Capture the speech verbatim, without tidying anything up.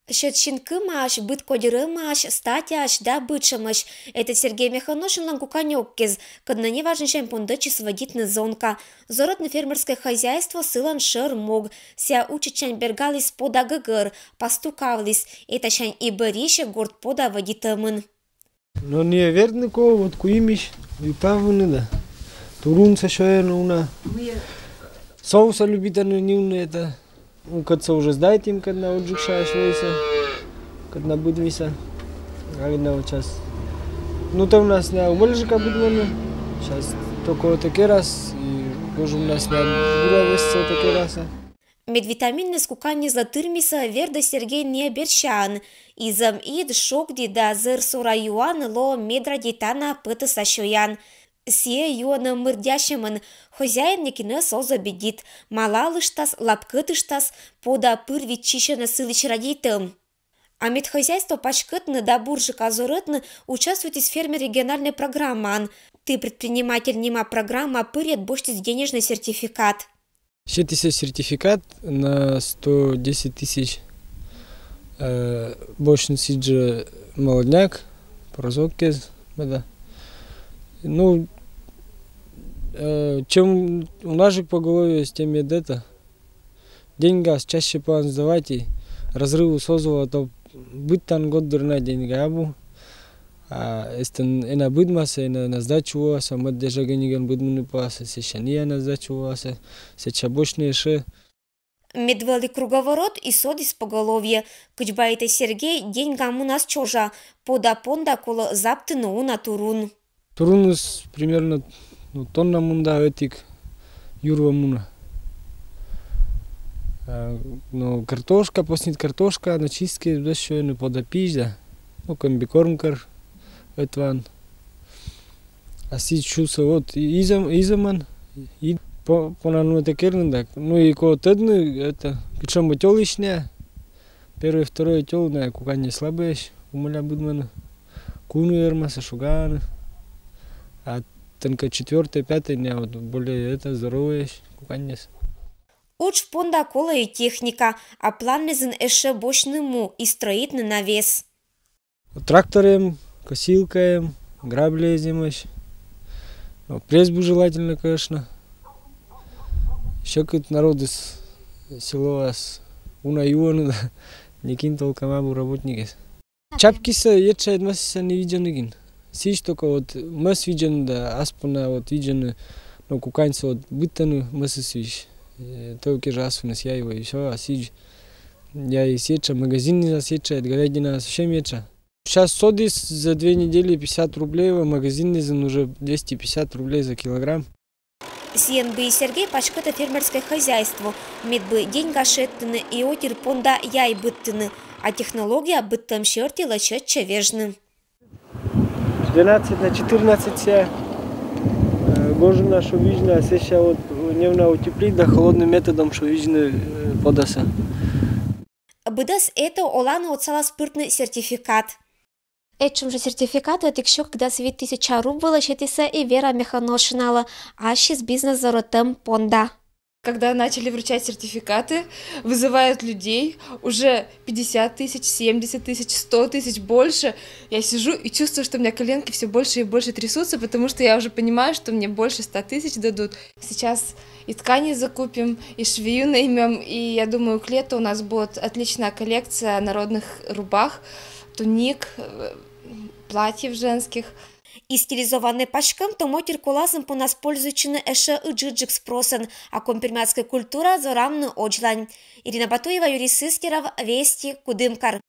Сьӧд синкымаӧсь, быд кодь рӧмаӧсь, статяӧсь да быдсямӧсь. Этӧ Сергей Мехоношинлӧн кукань ог кез, кӧд нӧ неважнӧсянь пондӧдчис вӧдитны зонка. Зорӧдны фермерскӧй хозяйство сылӧн шӧр мог. Сійӧ учитчань бергаліс пода гӧгӧр, пастукавліс. Этасянь и бӧрйысьӧ горт пода вӧдитӧмын. Но не вердны ко, вот куимысь и павыны да. Турунсӧ сёйӧны уна. Соусӧ любитӧны ньывны этӧ. Ну, кӧтсӧ уже сдайтім, кӧть на отжыксьӧсь вӧйсӧ, кӧть на быдмисӧ. А видно вот сейчас. Ну, то у нас на умольжыка быдмӧны. Сейчас только вот керас, и тоже у нас на бура весьтӧ кераса. Мед витаминныс куканьыслы тырмисӧ, вердӧ Сергей небӧрсянь. Изӧм ид, шогди да зӧр сора юан лоӧ медради тана пӧтӧса сёян. Сійӧ юӧны мырддясьӧмӧн, хозяин некинӧс оз обидит. Малалыштас, лапкӧтыштас, пода пыр виччысьӧны сылысь радейтӧм. А мед хозяйство паськӧтны да бурджыка зорӧдны, участвуйтіс фермер региональнӧй программаын. «Ты предприниматель» нима программа пырйӧд босьтіс денежнӧй сертификат. Сетісны сертификат на сто десять тысяч, э, босьтны сідз жӧ молодняк, прозок кез, да. Ну, э, чем унажык поголовье, тем мед этӧ. Деньгаас чаще план сдавать и разрывыс оз во, а то быдтан год дыр на, деньга абу. А эстӧн ӧні быдмас, ӧні на сдачу воас, а мӧд дежагӧн нин быдмыны полас, сэсся нин на сдачу воас, сэсся босьтны ещӧ. Мед вӧлі круговорот, и содіс поголовье. Кыдз байтӧ Сергей, деньга мунас чожа, пода понда колӧ заптыны уна турун. Туруныс примерно, ну, тонна мында ӧтик юр во мунӧ. А, но картошка, поснит картошка, на чистки, да, ещё и на подопись, да. Ну, комбикорм кӧр ӧтван. А сідз сюсӧ вот и изӧм, изӧмӧн, и по, понанныс этӧ керны да. Ну и кӧ тӧдны, этӧ, кутшӧм бы тёлысь на. Первый, второй тёлыс на куканьыс слабӧйӧсь, умоля быдмӧны. Куны вермасны, шугавны. А тӧнкӧ четвёртӧй, пятӧй на вот более этӧ здоровӧйӧсь куканьыс. Удж понда колӧ и техника, а планнысӧ ещӧ босьтны му и строитны навес. Трактор эм, косилка эм, грабли эм ещӧ. Но пресс бы желательно, конечно. Сьӧкыд народыс селоас уна юӧны да, некин толком абу работникыс. Чапкисӧ этша эд мӧсыссянь видзӧны кин. Сідз только вот мӧс видзӧны да, ас понна вот видзӧны, но куканьсӧ вот быдтӧны мӧсысь. Э, только жӧ ас выныс яй во и всё, а сідз яйыс этша, магазинныс этша, эд говядина совсем этша. Сейчас содіс за две недели пятьдесят рублей, а магазиннысӧ уже двести пятьдесят рублей за килограмм. Сійӧн бӧрйи Сергей паськӧтӧ фермерскӧй хозяйство, мед бы деньга шедьтыны и отир понда яй быдтыны, а технология быдтӧм серти лӧсьӧдчӧ вежны. Двенадцать на четырнадцать сія, э, гожӧмнас шуӧ видзны, а сэсся вот днёвнас утеплить да холодным методом шуӧ видзны, э, подасӧ. Быдӧс этӧ оланӧ отсалас пыртны сертификат. Этшӧм жӧ сертификат ӧтик сё кыкдас вит тысяча руб вылӧ сетісны и Вера Мехоношиналӧ, ассьыс бизнес зорӧтӧм понда. Когда начали вручать сертификаты, вызывают людей, уже пятьдесят тысяч, семьдесят тысяч, сто тысяч, больше. Я сижу и чувствую, что у меня коленки всё больше и больше трясутся, потому что я уже понимаю, что мне больше ста тысяч дадут. Сейчас и ткани закупим, и швею наймём, и я думаю, к лету у нас будет отличная коллекция народных рубах, туник, э, платьев женских. И стилизованнӧй паськӧм томӧ отир коласын понас пользуйтчыны ещӧ ыджыдджык спросӧн, а коми-пермяцкӧй культура зорамны одзлань. Ирина Батуева, Юрий Сыстеров, Вести, Кудымкар.